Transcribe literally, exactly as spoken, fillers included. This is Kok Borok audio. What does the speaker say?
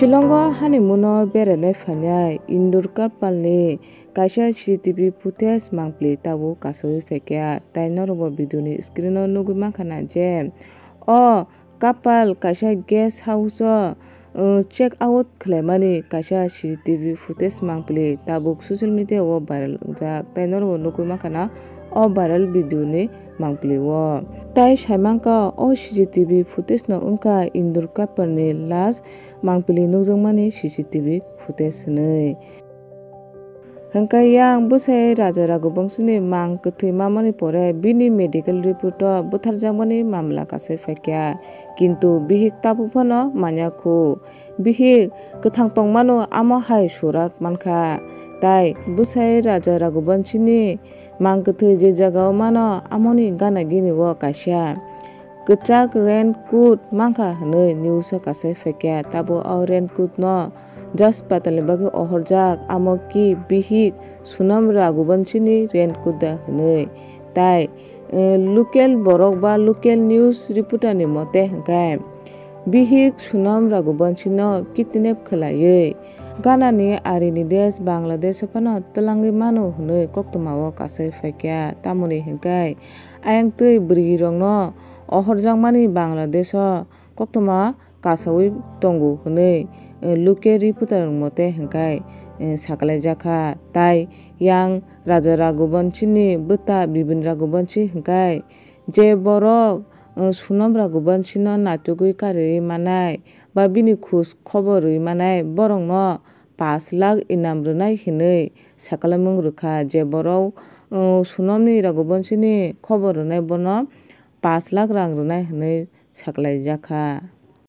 Shillongo honeymoon-o berainai phainai Indur couple-ni kaisa C C T V footage mangpili tabuk kasaui phaikha, tai norokbo video-ni screen-o nugui mankha na je o couple kaisa guest house-o, uh, check out khwlaimani kaisa C C T V footage mangpili tabuk social media-o viral wngjak, tai norokbo nugui mankha na o viral video-ni mangpili-o. Tai saimankha o C C T V footage-no wngkha Indur couple-ni last mangpili nukjakmani C C T V footage hwnwi. Hwnkhe yang bwsai Raja Raghuvanshini mang kwthwi mamani pore bini medical report-o butharjakmani mamla kasai phaikha, kintu bihik tabuk phano manya khu. Bihik kwthang tongmano amo hai surak mankha. Tai bwsai Raja Raghuvanshini mang kwthwi je jagao mano amoni gana gini-o kaisa kwchak raincoat mankha hwnwi news-o kasai phaikha. Tabuk o raincoat-no jaspatalni bagwi ohorjak, amo ki bihik Sonam Raghuvanshini raincoat da hwnwi. Tai, eh, local borok ba local news reporter-ni mote hwnkhe, bihik Sonam Raghuvanshino kidnap khwlaiwi Ganani arini desh Bangladesh-o phano twlangwi mano hwnwi koktwma-o kasai phaikha. Tamoni hwnkhe ayang twi bwrwirokno ohorjakmani Bangladesh-o koktwma kasaui tongo hwnwi, eh, local reporter mote hwnkhe, eh, sakalaijak kha. Tai yang Raja Raghuvanshini bwta Bipin Raghuvanshi hwnkhe je borok, eh, Sonam Raghuvanshino naitugwi kariui manai ba bini khoj khobor rwui manai borokno pash lakh inam rwnai hwnwi sakalaimung rwkha. Je borok, uh, Sonamni Raghuvanshini khobor rwnai bono pash lakh rang rwnai hwnwi saklaijakha.